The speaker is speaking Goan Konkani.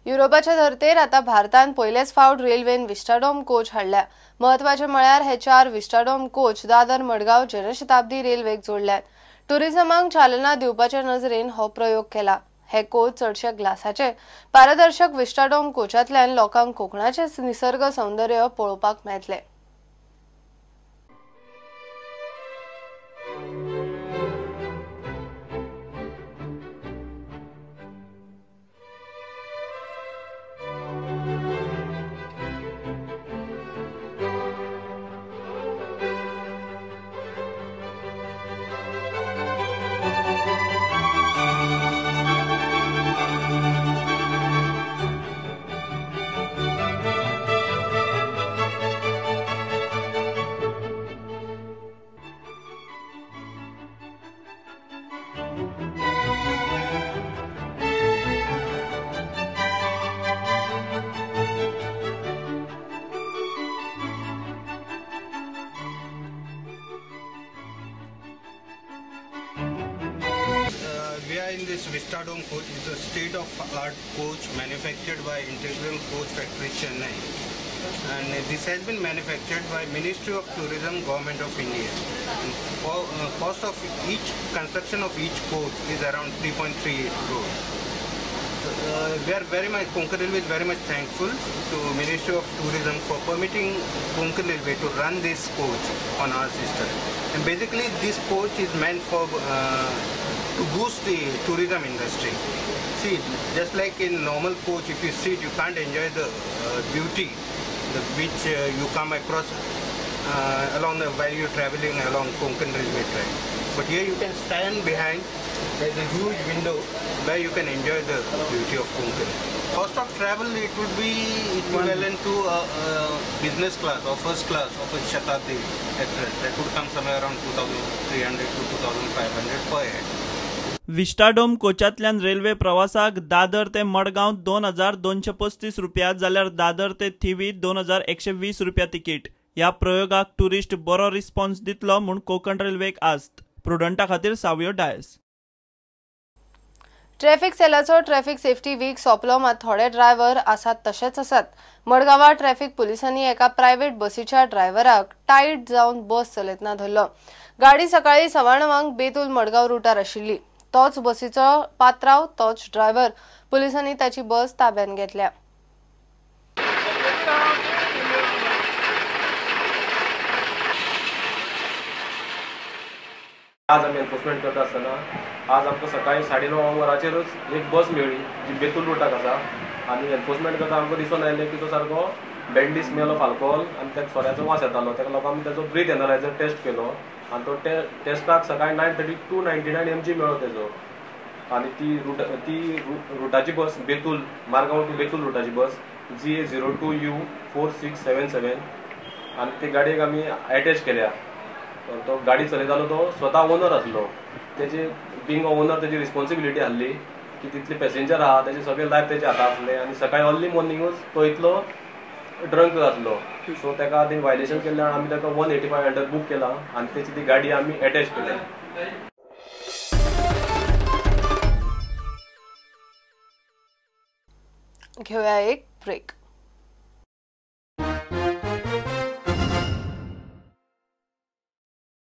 युरोपाच्या धर्तेर आता भारतान पयलेच फावट रेल्वेन विस्टाडोम कोच हाडल्या. म्हत्वाचें म्हळ्यार हे 4 विस्टाडोम कोच दादर मडगांव जनशताब्दी रेल्वेक जोडल्यात. टुरिझमाक चालना दिवपाच्या नजरेन हो प्रयोग केला. हे कोच चडशे ग्लासाचे. पारदर्शक विस्टाडोम कोचांतल्यान लोकांक कोकणाचे निसर्ग सौंदर्य पळोवपाक मेळटलें. We are in this Vistadome coach. It's a state-of-art coach manufactured by Integral Coach Factory, Chennai, and this has been manufactured by Ministry of Tourism, Government of India. And cost of each construction of each coach is around 3.38 crore. We are very much, Konkan Railway is very much thankful to Ministry of Tourism for permitting Konkan Railway to run this coach on our system. And basically this coach is meant for to boost the tourism industry. See, just like in normal coach, if you sit, you can't enjoy the beauty which you come across along the while you're traveling along Konkan Railway track. But here you can stand behind, there's a huge window where you can enjoy the beauty of Konkan. Cost of travel, it would be equivalent to a business class or first class of a Shatabdi Express. That would come somewhere around 2,300 to 2,500 per head. Vistadome कोचांतल्यान railway प्रवासाक Dadar ते मडगांव 2235 रुपया जाल्यार दादर ते थिवी 2120 रुपया तिकीट. ह्या प्रयोगाक टुरिस्ट बरो रिस्पॉन्स दितलो म्हूण कोकण रेल्वेक आस्त. प्रुडंटा खातीर सावयो डायस. ट्रॅफिक सेलाचो ट्रॅफिक सेफ्टी वीक सोंपलो, मात थोडे ड्रायव्हर आसात तशेच आसात. मडगांवां ट्रॅफिक पुलिसांनी एका प्रायव्हेट बसीच्या ड्रायव्हराक टायट जावन बस चलयतना धरलो. गाडी सकाळी 9:15 बेतूल मडगांव रुटार आशिल्ली. तोच बसीचो पात्राव, तोच ड्रायव्हर. पुलिसांनी ताची बस ताब्यात घेतल्या. आज आमी एनफोर्समेंट करता आसतना आज आमकां सकाळी 9:30 वरांचेरूच एक बस मेळ्ळी जी बेतूल रुटाक आसा आनी एनफोर्समेंट करता आमकां दिसून आयलें की तो सारको बँडी स्मेल ऑफ अल्कोहोल आनी त्या सोऱ्याचो वास येतालो. ताका लागून आमी ताचो ब्रीथ एनालायझर टेस्ट केलो आनी तो टेस्टाक सकाळी 9:30 299 mg मेळ्ळो तेजो. आनी ती रुटाची बस बेतूल मारगांव टू बेतूल रुटाची बस GA 02 U 4677 आनी ते गाडयेक आमी एटॅच केल्या. तो गाडी चलयतालो तो स्वता ओनर आसलो. तेजे बिंग ओनर तेजी रिस्पॉन्सिबिलिटी आहली की तितले पॅसेंजर आहा तेजे सगळे लायफ तेजे हाता आसले आनी सकाळी अर्ली मॉर्निंगूच तो इतलो ड्रंक आसलो. सो ताका तेणी वायलेशन केल्ल्यान आमी ताका 185 अंडर बूक केला आनी तेची ती गाडी आमी एटॅच केल्या. घेऊया एक ब्रेक.